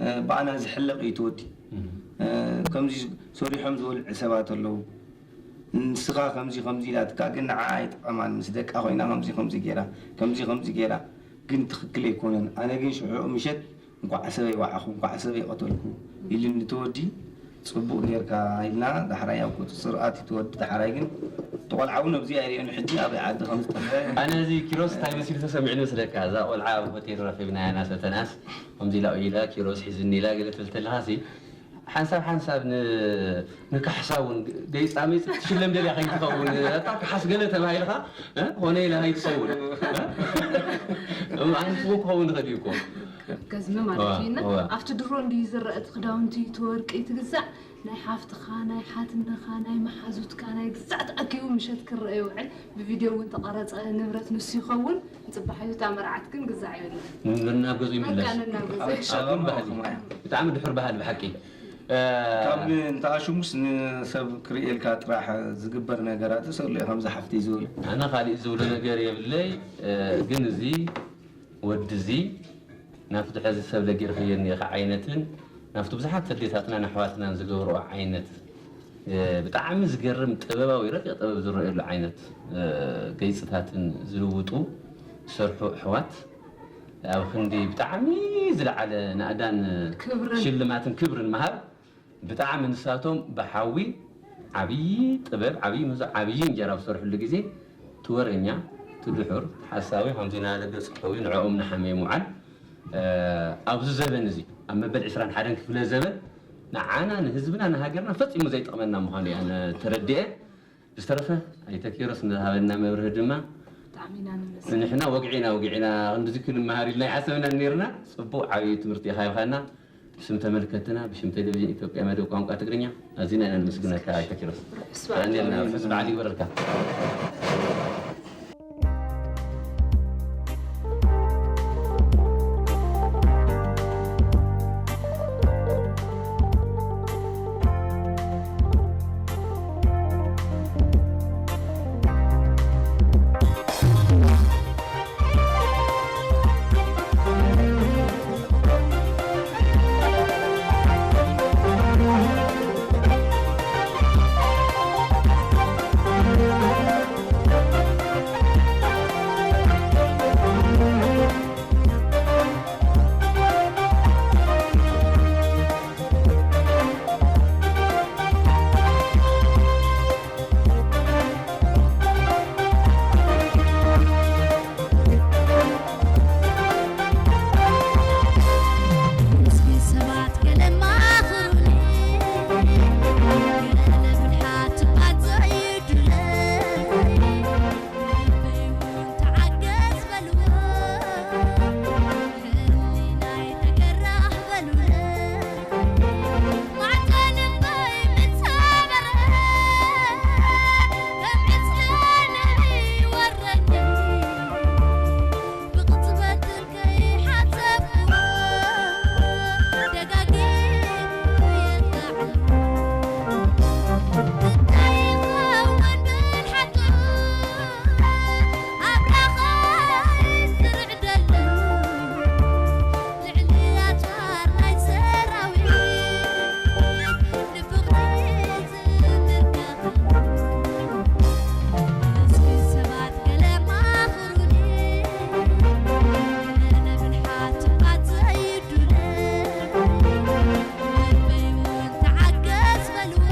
እ፣ ብኣና ዝሕለቕ እዩ እቲ ወዲ። እም። እ፣ ከምዚ ሰሪሖም ዝበልዑ ሰባት ኣለዉ። ንስኻ ከምዚ ከምዚ ኢላትካ ግን ንዓ ኣይጠቐማን፣ ምስ ደቃ ኮይና ከምዚ ከምዚ ገይራ፣ ከምዚ ከምዚ ገይራ፣ ግን ትኽክል ኣይኮነን። ኣነ ግን ሽዑ ምሸት እንኳዕ ሰበይ ወዓኹ፣ እንኳዕ ሰበይ ቀተልኩ ኢሉኒ እቲ ወዲ። ጽቡቕ ጌርካ ኢልና ዳሕራይ ኣብ ቁጽጽር ኣትዩ እቲ ወዲ። ዳሕራይ ግን እቲ ቆልዓ እውን ኣብዚ ኣይርእዮን፣ ሕጂ ኣበይ ዓዲ ከም ዝጠፍአ። ኣነ እዚ ኪሮስ እንታይ መሲሉ ተሰሚዑኒ መስለካ? እዛ ቆልዓ ኣብ ሆቴል ረኺብናያ እናሰተናስ ከምዚ ኢላ ኢላ ኪሮስ ሒዝኒ ኢላ ገለ ትብል ተለኻሲ ሓንሳብ ሓንሳብ ን-፣ ንካሕሳ እውን ገይጻ መይጽ ትሽለም ደልያ ከይትኸውን፣ ኣታ ካሓስ ገለ ተባሂልኻ፣ እ? ኾነ ኢለ ከይትኸውን፣ እ? ኣንስዎ ክኸውን ይኽእል እዩ እኮ። ገዝሚ ማለት እዋ፣ እዩ። እና እዋ። ኣብቲ ድሮ እንድዩ ዝረአ እቲ ክዳውንቲ፣ እቲ ወርቂ፣ እቲ ግዛዕ ናይ ሓፍትኻ፣ ናይ ሓትነኻ፣ ናይ መሓዙትካ፣ ናይ ግዛዕ ተኣኪቡ ምሸት ክረአ ይውዕል። ብቪድዮ እውን ተቐረጸ ንብረት ንሱ ይኸውን። ንጽባሕ እዩ፣ እታ መርዓት ግን ግዛዕ የብላን። ን-፣ ናብ ገዝኡ ይምለስ። በቃ ነናብ ገዝኡ። ኣብ ጽቡቕ ባህሊ። ብጣዕሚ ድሑር ባህሊ ብሓቂ። እ፣ ካብ እንተኣሽሙስ ንሰብ ክርእየልካ ጥራሕ ዝግበር ነገራት ሰሎ እዩ፣ ከምዚ ሓፍቲ ዝብል። ኣነ ካሊእ ዝብሎ ነገር የብለይ፣ እ፣ ግን እዚ ወዲ እዚ ናብቲ ሕዚ ሰብ ለጊርክዮ እኒኢኻ ዓይነትን ናብቲ ብዙሓት ኣዴታትናን ኣሕዋትናን ዝገብርኦ ዓይነት፣ እ፣ ብጣዕሚ ዝገርም ጥበባዊ ረቂቕ ጥበብ ዝረኣየሉ ዓይነት፣ እ፣ ገይፅታትን ዝልውጡ ዝሰርሑ ኣሕዋት ኣብ ክንዲ ብጣዕሚ ዝለዓለ ናእዳን ክብርን። ሽልማትን ክብርን ምሃብ ብጣዕሚ ንሳቶም ብሓዊ ዓብዪ ጥበብ፣ ዓብዪ ምህዞ፣ ዓብዪ እንጀራ ኣብ ዝሰርሕሉ ግዜ፣ እቲ ወረኛ፣ እቲ ድሑር፣ እቲ ሓሳዊ፣ ከምዚ እናበለ ገጹ ከዊ ንዕኦም ንሓመየ ምውዓል፣ እ፣ ኣብዚ ዘበን እዚ፣ ኣብ መበል ዕስራን ሓደን ክፍለ ዘበን፣ ንዓና፣ ንህዝብና፣ ንሃገርና ፈጺሙ ዘይጠቕመና ምዃኑ እየ ኣነ ተረዲኤ። ብዝተረፈ፣ ኣይተ ኪሮስ ንዝሃበና መብርሂ ድማ፣ ብጣዕሚ ኢና ነመስግን። ንሕና ወግዒና፣ ወግዒና፣ ክንድዚ ክንመሃር ኢልና ኣይሓሰብናን ነይርና። ጽቡቕ ዓብዪ ትምህርቲ ኢኻ ሂብኻና። ብስም ተመልከትና፣ ብሽም ቴሌቪዥን ኢትዮጵያ መደብ ቋንቋ ትግርኛ ኣዚና ኢና ነመስግነካ ኣይተ ኪሮስ። ርሑስ በዓል። የቐንየልና፣ ርሑስ በዓል ይግበረልካ። እስኪ ሰባት ገለ ማኽሩኒ፣ ገለ ብልሓት ባዘይዱለይ፣ ልበይ እውን ተዓገስ በልዎ፣ ሕሊናይ ተገራህ በሉለይ። ልዕሊ ኣጽዋር ናይ ሰራዊት ንፍቕሪ ዝምርካኻ። እስኪ ሰባት ገለ ማኽሩኒ፣ ነብን ሓትባት ዘይዱለ፣ ልበይ እውን ተዓገስ በልዎ።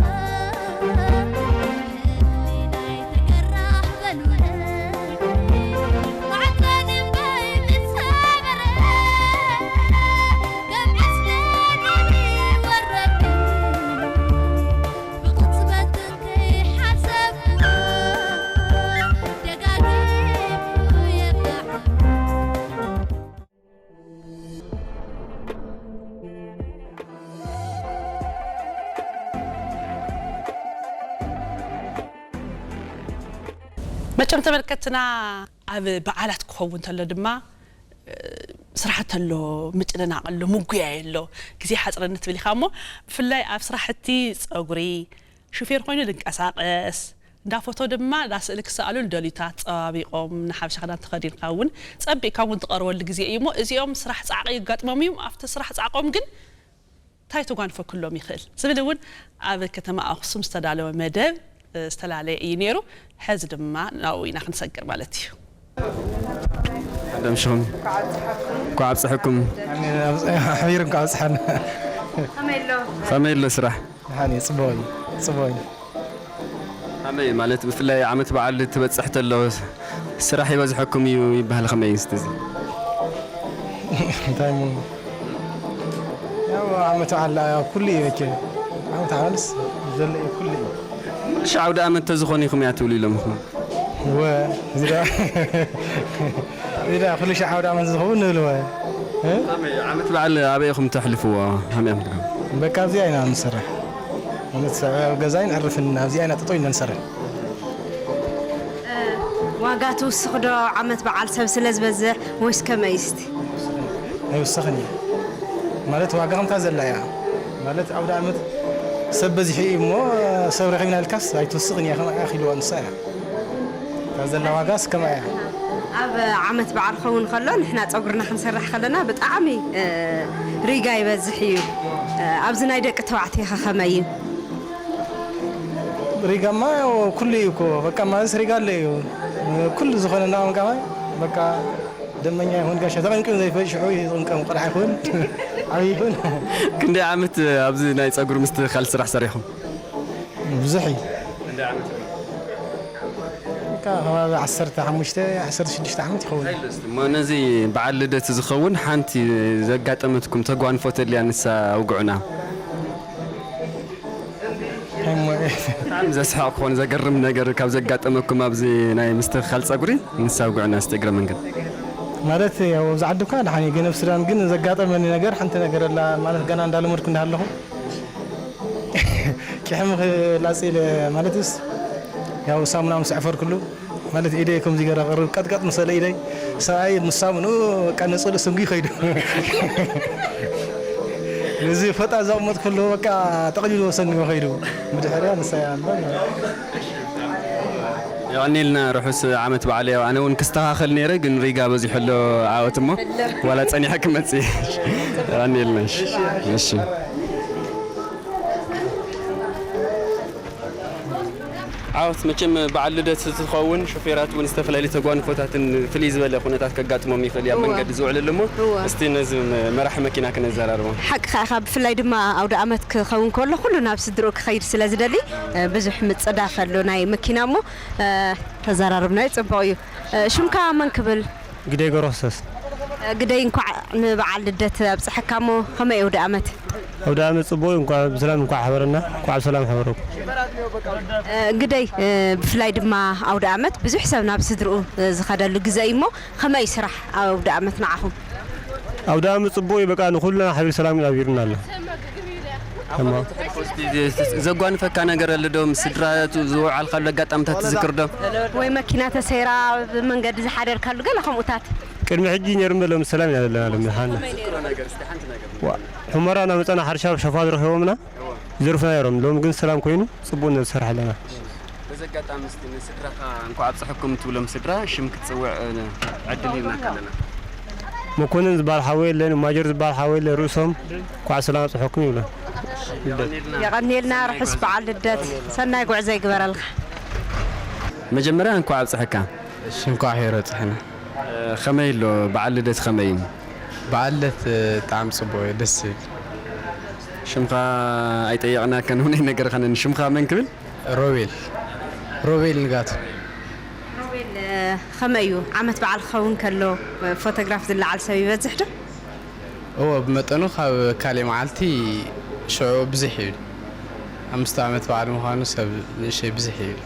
መቸም ተመልከትና ኣብ በዓላት ክኸውን እንተሎ ድማ፣ እ፣ ስራሕቲ ኣሎ፣ ምጭንናቕ ኣሎ፣ ምጉያይ ኣሎ፣ ግዜ ሓፅረኒ ትብል ኢኻ እሞ፣ ብፍላይ ኣብ ስራሕቲ ፀጉሪ፣ ሹፌር ኮይኑ ዝንቀሳቐስ፣ እንዳ ፎቶ ድማ እንዳ ስእሊ ክሰኣሉ ዝደልዩታት ፀባቢቖም ንሓበሻ ክዳን ተኸዲንካ እውን ፀቢቕካ እውን ትቐርበሉ ግዜ እዩ እሞ፣ እዚኦም ስራሕ ፃዕቒ የጋጥሞም እዩ። ኣብቲ ስራሕ ፃዕቆም ግን እንታይ ተጓንፎ ክህሎም ይኽእል ዝብል እውን ኣብ ከተማ ኣኽሱም ዝተዳለወ መደብ እ፣ ዝተፈላለየ እዩ ነይሩ። ሕዚ ድማ ናብኡ ኢና ክንሰግር ማለት እዩ። ደምሽኹም። እንኳዕ ኣብፀሐኩም። ኣሜን። ኣሕቢሩ እንኳዕ ኣብፀሐና። ከመይ ኣሎ? ከመይ ኣሎ ስራሕ? ደሓን እዩ፣ ፅቡቕ እዩ፣ ፅቡቕ እዩ። ከመይ ማለት ብፍላይ ዓመት በዓል ትበፅሕ ተሎ ስራሕ ይበዝሐኩም እዩ ይበሃል፣ ከመይ እዩ እስቲ እዚ? እንታይ እሞ? ያው ዓመት በዓል ያው ኩሉ እዩ መቸም። ዓመት በዓልስ ዘሎ እዩ፣ ኩሉ እዩ። ኩሉ ሻዕ ኣውደ ኣመት ተዝኾን ኢኹም እያ ትብሉ ኢሎም እኮ። ወ፣ እዚ ዳ፣ እዚ ዳ ኩሉ ሻዕ ኣውደ ኣመት ዝኸውን ንብል ወ። እ? ከመይ ዓመት በዓል ኣበይ ኢኹም ተሕልፍዎ? ከመይ ኢኹም ትገብሩ? በቃ ኣብዚኣ ኢና ንሰርሕ። ዓመት ኣብ ገዛይ ንዕርፍን ኣብዚኣ ኢና ጠጠው ኢልና ንሰርሕ። እ፣ ዋጋ ትውስኽ ዶ ዓመት በዓል ሰብ ስለ ዝበዝሕ ወይስ ከመይ እስቲ? ኣይውስኽን እዩ። ማለት ዋጋ ከምታ ዘላ እያ። ማለት ኣውደ ኣመት ሰብ በዚሑ እዩ እሞ ሰብ ረኺብና ኢልካስ ኣይትውስኽን እያ። ከማይ ኣኺልዋ ንሳ እያ። እታ ዘላ ዋጋስ ከማይ እያ። ኣብ ዓመት በዓል ክኸውን ከሎ ንሕና ጸጉርና ክንሰርሕ ከለና ብጣዕሚ፣ እ፣ ሪጋ ይበዝሕ እዩ። እ፣ ኣብዚ ናይ ደቂ ተባዕትዮ ከ ከመይ እዩ? ሪጋማ ያው ኩሉ እዩ እኮ። በቃ ማለት ሪጋ ኣሎ እዩ። ኩሉ ዝኾነ እንዳቐምቀመ በቃ ደመኛ ይኹን ጋሻ ተቐምቅም ዘይፈልጥ ሽዑ ይቕምቀም፣ ቆልዓ ይኹን ዓብዪ ይኹን። ክንደይ ዓመት ኣብዚ ናይ ጸጉሪ ምስትኽኻል ስራሕ ሰሪሕኹም? ብዙሕ እዩ። ክንደይ ዓመት? በቃ ከባቢ ዓሰርተ ሓሙሽተ፣ ዓሰርተ ሽዱሽተ ዓመት ይኸውን። እሞ ነዚ በዓል ልደት ዝኸውን ሓንቲ ዘጋጠመትኩም ተጓንፎ ተልያ ንሳ ኣውግዑና። እንታይ እሞ? ብጣዕሚ ዘስሕቕ ክኾን ዘገርም ነገር ካብ ዘጋጠመኩም ኣብዚ ናይ ምስትኽኻል ጸጉሪ ንሳ ኣውግዑና እስቲ እግረ መንገድ። ማለት ያው ኣብዚ ዓዲ እኳ ደሓን እዩ፣ ግን ኣብ ሱዳን ግን ዘጋጠመኒ ነገር ሓንቲ ነገር ኣላ። ማለት ገና እንዳለመድኩ እንዳሃለኹ ጭሕሚ ክላጽ ኢለ ማለትስ ያው ሳሙና ምስ ኣዕፈርኩሉ ማለት ኢደይ ከምዚ ገይረ ቅርብ ቀጥቀጥ ምስ በለ ኢደይ ሰብኣይ ምስ ሳሙንኡ በቃ ነጸሉ ሰንጉ ይኸይዱ። ነዚ ፎጣ ዘቕመጥኩሉ በቃ ጠቕሊሉ ሰንጉ ይኸይዱ። ብድሕሪያ ንሳ እያ ኣሎ። የቐኔልና ርሑስ ዓመት በዓል። ያው ኣነ እውን ክስተኻኸል ነይረ፣ ግን ሪጋ በዚሑ ኣሎ ዓወት እሞ ዋላ ጸኒሐ ክመጽእ። የቐኔልና። እሺ። እሺ። ዓወት መቸም በዓል ልደት እንትኸውን ሾፌራት እውን ዝተፈላለዩ ተጓንፎታትን ፍልይ ዝበለ ኩነታት ከጋጥሞም ይኽእል እዩ ኣብ እወ። መንገዲ ዝውዕልሉ እሞ እወ። እስቲ ነዚ መ-፣ መራሒ መኪና ክነዘራርቦ። ሓቅኻ ኢኻ፣ ብፍላይ ድማ ኣውደ ኣመት ክኸውን ከሎ ኩሉ ናብ ስድርኡ ክኸይድ ስለ ዝደሊ፣ እ፣ ብዙሕ ምጽዳፍ ኣሎ ናይ መኪና እሞ፣ እ፣ ተዘራርብናዮ ጽቡቕ እዩ። እ፣ ሽምካ መን ክብል? ግደይ ገብረክርስቶስ። ግደይ፣ እንኳዕ ንበዓል ልደት ኣብፀሐካ። እሞ ከመይ እዩ ኣውደ ኣመት? ኣውደ ኣመት ፅቡቅ እዩ። እንኳዕ ብሰላም እንኳዕ ሓበረና። እንኳዕ ብሰላም ሓበረኩም። ግደይ፣ ብፍላይ ድማ ኣውደ ኣመት ብዙሕ ሰብ ናብ ስድርኡ ዝኸደሉ ግዘ እዩ። እሞ ከመይ እዩ ስራሕ ኣውደ ኣመት ንዓኹም? ኣውደ ኣመት ፅቡቅ እዩ። በቃ ንኩልና ሓቢሩ ሰላም ኣብሂሩና ኣሎ። እሞ ዘጓንፈካ ነገር ኣሎ ዶ? ምስ ስድራ ዝወዓልካሉ ኣጋጣሚታት ትዝክር ዶ? ወይ መኪና ተሰይራ ኣብ መንገዲ ዝሓደርካሉ ገለ ከምኡታት? ቅድሚ ሕጂ ነይሩ እምበር ሎሚ ሰላም ኢና ዘለና። ሎሚ ሓና ዋ፣ ሑመራ እናመፀና ሓርሻ ሸፋቱ ረኺቦምና ዝዘርፉና ነይሮም። ሎሚ ግን ሰላም ኮይኑ ፅቡቅ ኢና ንሰርሕ ኣለና። በዚ ኣጋጣሚ እስቲ ንስድራኻ እንኳዕ ኣብፀሐኩም ትብሎም ስድራ ሽም ክትፅውዕ፣ እ፣ ዕድል ሂብናካ ኣለና። መኮንን ዝበሃል ሓወይ ኣለን፣ ማጀር ዝበሃል ሓወይ ኣለ፣ ርእሶም እንኳዕ ሰላም ኣብፀሐኩም ይብሎም። የቐንየልና፣ ርሑስ በዓል ልደት፣ ሰናይ ጉዕዞ ይግበረልካ። መጀመርያ እንኳዕ ኣብፀሐካ። እሺ፣ እንኳዕ ሄሮ ፀሐና። እ፣ ከመይ ኣሎ በዓል ልደት ከመይ እዩ? በዓል ልደት፣ እ፣ ብጣዕሚ ፅቡቅ እዩ፣ ደስ ይብል። ሽምኻ ኣይጠየቕናካን እውን ኣይነገርኻንን። ሽምኻ መን ክብል? ሮቤል። ሮቤል ንጋቱ። ሮቤል፣ እ፣ ከመይ እዩ ዓመት በዓል ክኸውን ከሎ፣ እ፣ ፎቶግራፍ ዝለዓል ሰብ ይበዝሕ ዶ? እዎ፣ ብመጠኑ ካብ ካልእ መዓልቲ ሽዑ ብዝሕ ይብል። ኣምስቱ ዓመት በዓል ምዃኑ ሰብ ንእሽተይ ብዝሕ ይብል።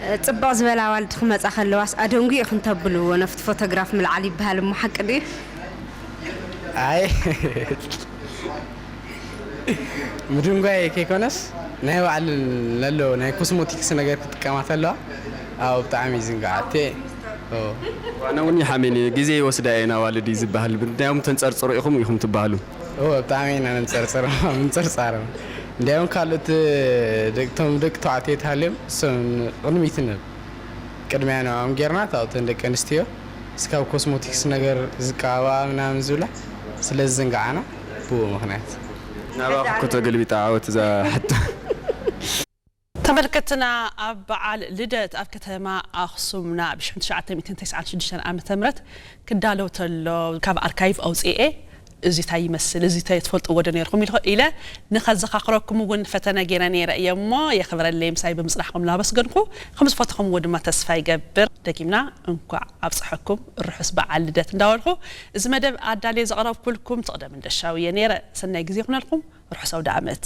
እ፣ ጽብቕ ዝበላ ኣዋልድ ክመጻ ከለዋስ ኣደንጉ ኢኹም ተብልዎ፣ ነፍቲ ፎቶግራፍ ምልዓል ይበሃል እሞ ሓቂ ድዩ? ኣይ፣ ምድንጓይ ከይኮነስ ናይ ባዕለን ለሎ ናይ ኮስሞቲክስ ነገር ክጥቀማ ተለዋ፣ ኣዎ፣ ብጣዕሚ እዩ ዝንግዓ። ቴ-፣ ኦ። ኣነ እውን ይሓሜን እየ፣ ግዜ ይወስዳ እየን ኣዋልድ እዩ ዝበሃል። እንዲያውም ተንጸርጽሩ ኢኹም፣ ኢኹም ትበሃሉ። ኦ፣ ብጣዕሚ ኢና ነንጸርጽር፣ ምንጽርጻር። እንዲያውም ካልኦት ደቂ፣ እቶም ደቂ ተባዕትዮ ተሃልዮም፣ እሶም ቅድሚት ንብል። ቅድሚያ ንዕኦም ጌርና፣ እታ እተን ደቂ ኣንስትዮ እስካብ ኮስሞቲክስ ነገር ዝቀባብኣ ምናምን ዝብላ ስለ ዝዝንግዓና፣ ብኡ ምኽንያት። ናባኹም እኮ ተገልቢጣ ዓወት እዛ ሕቶ። እታ ተመልከትና ኣብ በዓል ልደት ኣብ ከተማ ኣኽሱም ናብ ሽሕን ትሽዓተ ሚእትን ተስዓን ሽዱሽተን ዓመተ ምህረት ክዳለው ተሎ ካብ ኣርካይቭ ኣውፅኤ እዚ እንታይ ይመስል፣ እዚ እንታይ ትፈልጥዎ ዶ ነይርኩም ኢልኩ ኢለ ንኸዘኻኽረኩም እውን ፈተነ ገይረ ነይረ እየ እሞ የኽብረለይ ምሳይ ብምፅናሕኩም እናመስገንኩ ከም ዝፈተኹምዎ ድማ ተስፋ ይገብር። ደጊምና እንኳዕ ኣብፀሐኩም ርሑስ በዓል ልደት እንዳበልኩ እዚ መደብ ኣዳልየ ዘቕረብኩልኩም ትቕደም እንደሻው እየ ነይረ። ሰናይ ግዜ ይኹነልኩም። ርሑስ ኣውደ ዓመት።